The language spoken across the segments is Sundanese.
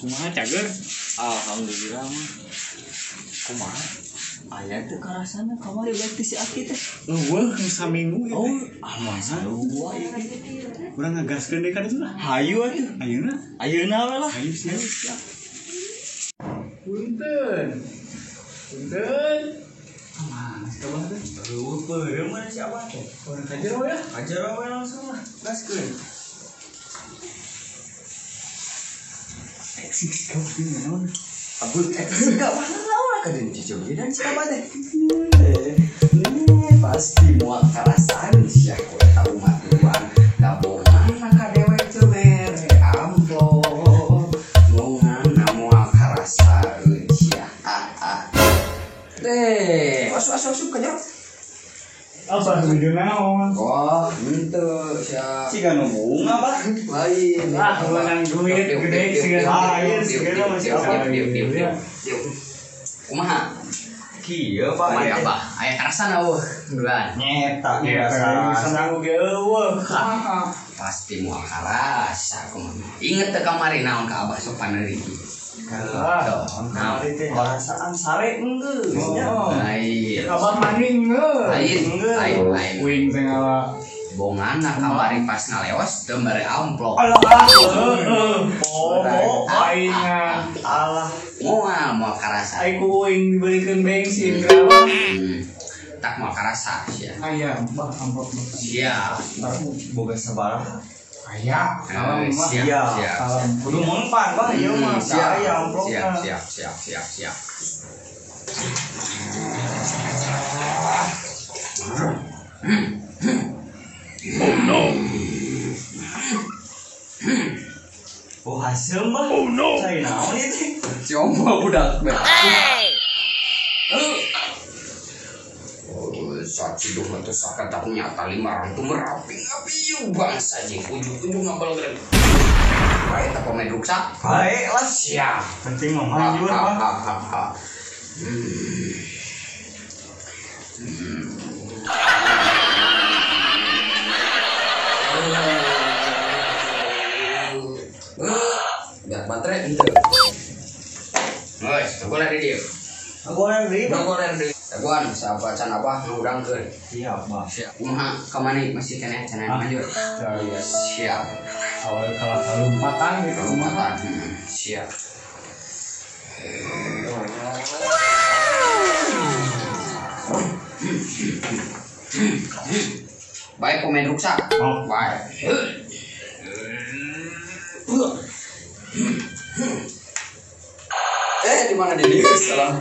Kumaha cager? Alhamdulillah mah. Kumaha? Aya teu karasana kamari berarti si Aki teh. Eueuh saminggu ieu teh. Oh, alah sarua ieu teh. Urang ngagaskeun deui ka ditu lah. Hayu atuh. Ayeuna? Ayeuna we lah. Hayu siap. Siap. Punten. Punten. Aman, si Abah teh. Eueuh peureum mana si Abah teh? Urang ka jero ya. Ka jero we langsung lah. Gaskeun. Sih, kau sih naon? Abul eta si Abah naon ka deun cicogedan si Abah teh. Pasti moal karasaan sia ku eta umat urang. Gabongan ka dewek teu mere amplop. Mongan moal karasaan sia. Teh, asup ka jero. Abah video naon? Oh, henteu sia. Siga nu bunga, Bah. Lain. Ah, menang duit gede siga lain siga masih apa. Kumaha? Kieu, Pak. Kumaha, Abah? Aya karasana eueuh duluan. Nyeta karasa saminggu ge eueuh. Pasti moal karasa kumaha. Inget teu kamari naon ka Abah sok paneuriki. Kamari teh karasaan sare enggeus nya. Lain. Abah maning geus. Lain, lain. Uing teh ngala bongana kamari pas ngaleos teu mere amplop. Alah, heeh. Oh, aing alah. Moal moal karasa. Ai ku uing dibelikeun bensin kenapa? Tak moal karasa sia. Aya, bah amplop. Siap. Boga sabaraha? Aya, kalem mah. Siap, siap. Kudu mempan bah ieu mah. Siap, aya amplopna. Siap, siap, siap, siap. Oh no. Oh haseum bah. Oh no. Cai naon ieu teh? Coba budak be. Oh, saci duh teh sakatap nyata lima orang tuh merapi ngapiu bangsa jeung ujung-ujung ngabal gede. Bae teh pemain ruksak. Bae lah siap. Penting mah manjur bah. Biar baterai itu. Wes, goler di dieu. Goler di. Goler di. Daguan sahabat can abah ngudangkeun. Siap, Bah. Siap. Kumaha ka maneh masih keneh cenah manjur. Siap. Awal kalah lompatan gitu kumaha. Siap. Baik pemain ruksak. Oh, baik. Di mana dia? Salah.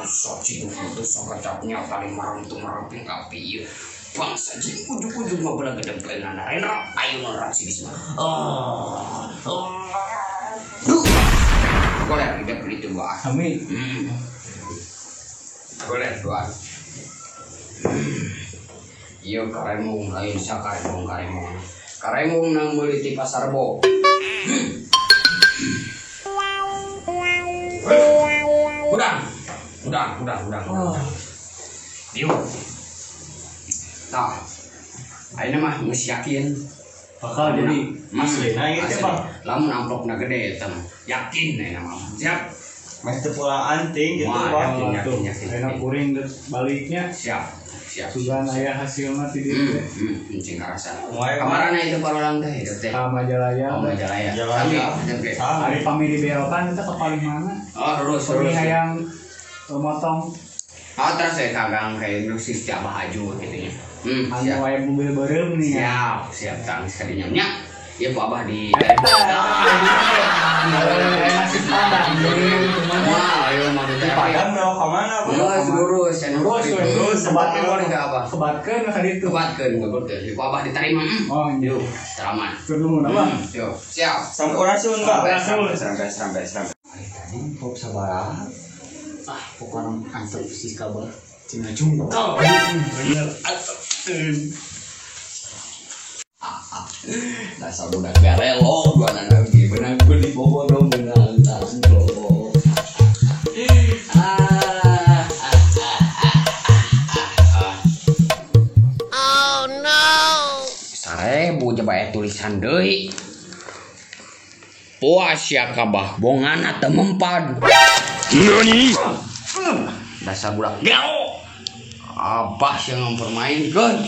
Saci itu sakatapnya paling marang tuh meramping api. Bangsa jadi ujung-ujung mah bela gedeng pelengan Rendra ayo ngerak si Bisma. Goler tidak beli itu gua. Amin. Goler dua. Iya karemung lain sa karemung karemung. Karemung nang meuli ti pasar bo. Udang. Diu. Tah. Ayeuna mah geus yakin bakal jadi aslina ieu teh, Bang. Lamun amplopna gede eta mah. Yakin ayeuna mah. Siap. Meh teu pulang anting gitu, Bang. Yakin. Ayeuna kuring geus baliknya. Siap. Siap. Sugan aya hasilna ti dieu teh. Cing karasa. Kamarana itu parolang teh hidup teh. Ka Majalaya. Oh, Majalaya. Sami. Ari pami di belokan eta ke paling mana? Oh, terus. Pami hayang motong. Oh, terus saya kagang kayak nu si Abah Aju gitu nya. Anu aya mobil beureum nih. Siap, siap tang sekalinya nya. Ieu ku Abah di nasi padang. Wah, ayo mah di Padang belok ka mana, Pak? Lurus, lurus, lurus, sebatkeun ka Abah. Sebatkeun ka ditu. Sebatkeun goblok ku Abah diterima. Oh, yuk, teraman. Turun Abah. Yuk, siap. Sampurasun, Pak. Sampai, sampai, sampai. Ai tadi pop sabaraha? Ah, pokoknya antep si kabar. Cina jungkal. Bener antepkeun. Dasar budak garelo dua anak lagi benang beli bobo dong benang amplop. Oh no. Coba aya tulisan deui. Puas ya kabah, bongana teu mempan. Nani? Dasar budak gelo. Abah sih mempermainkan.